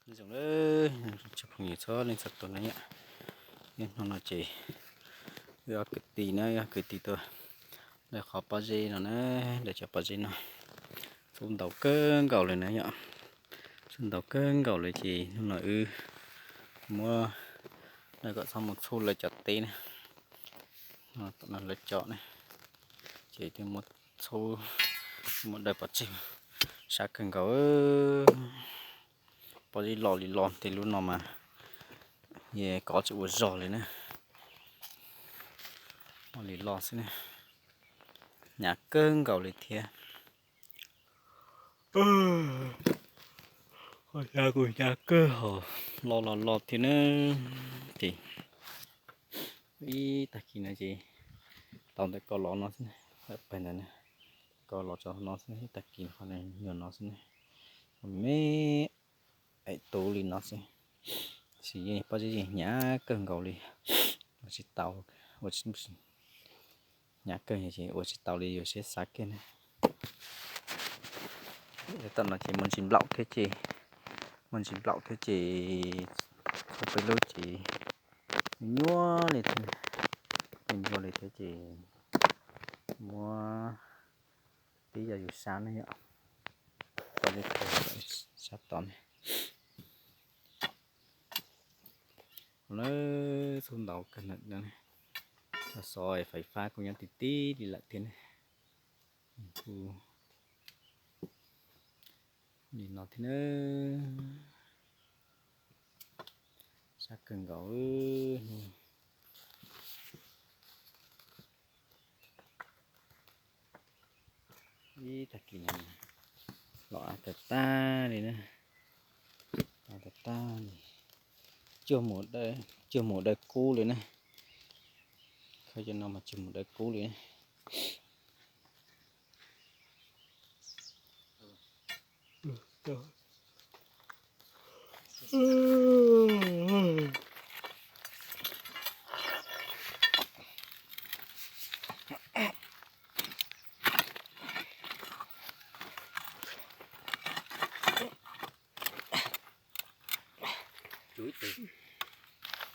Zoo, tsoom phooj ywg txhua leej txhua tus na yom, hnub no ces wb ob kwv tij na, wb ob kwv tij tuaj daws qhov pob zeb no na, daws cov pob zeb no. Xub ntau kawg nkaus li na yom, xub ntau kawg nkaus li ces hnub no wb muab daws kom txhob mus txhub lawv cov teb na, tom no lawv cov na, ces twb muab txhub, muab daws pov tseg, sab kawg nkaus. Pob zeb los li los tej lub no mas, kov tsis ua zog li na, los li los xwb na, hnyav kawg nkaus li thiab. Hnyav kuj hnyav kawg hos, los los los thiab na. Ces ib tag kis no ces tau ntawm ko los no xwb, pawg ntawd na, ko los tso no xwb, ib tag kis qhov nyuag no xwb ne, me es tu li no xwb. Tab sis yeej pob zeb yeej hnyav kawg nkaus li, ua tsis tau, ua tsis, hnyav kawg ces ua tsis tau li, yuav siab xav kiag na. Tom no ces muaj ntsis nplaum thiab ces, muaj ntsis nplaum thiab ces, txhua peb lub ces nyuaj li thiab, nyuaj li thiab ces muab tib yam yus sab ne yom, sab tod ne. Lawv xub ntau kawg na, xov xov fais fab kuj nyob tib tib li lawm thiab ne. Kuj li no thiab na, sab kawg nkaus. Ib tag kis no los av tag tag li na, av tag tag li, cuag mus dawb kub li na. Khaws cov no mas cuag mus dawb kub li na.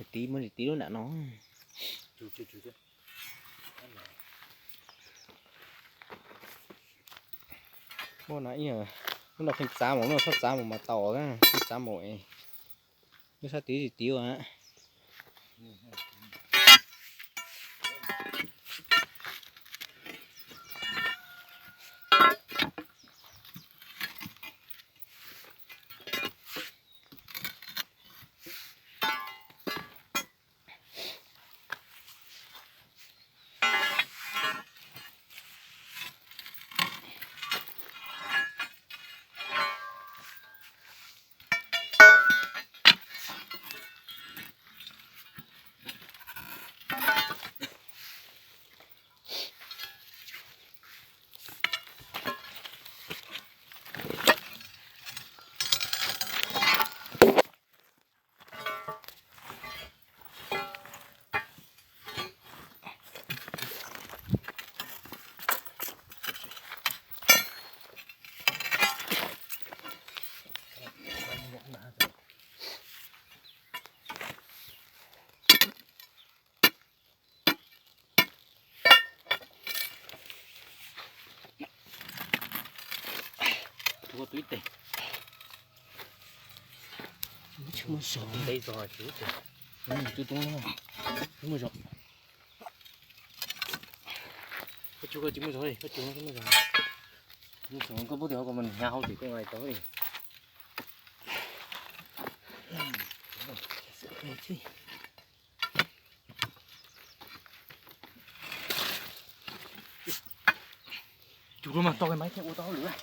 Tiv, muab tiv lub nram no. Muab no, lub no pheej txav mus, lub no txhob txav mus mas tau, pheej txav mus es lub sab tid tsis tiv a. Tus ib teg. Tsis muaj zog. Tsis muaj zog. Koj tsis muaj zog, koj tsis muaj zog. Koj pub tias koj mus hnyav hauv tim koj nqa tau li. Cug lub mas tau maiv thiaj ua tau hauj lwm.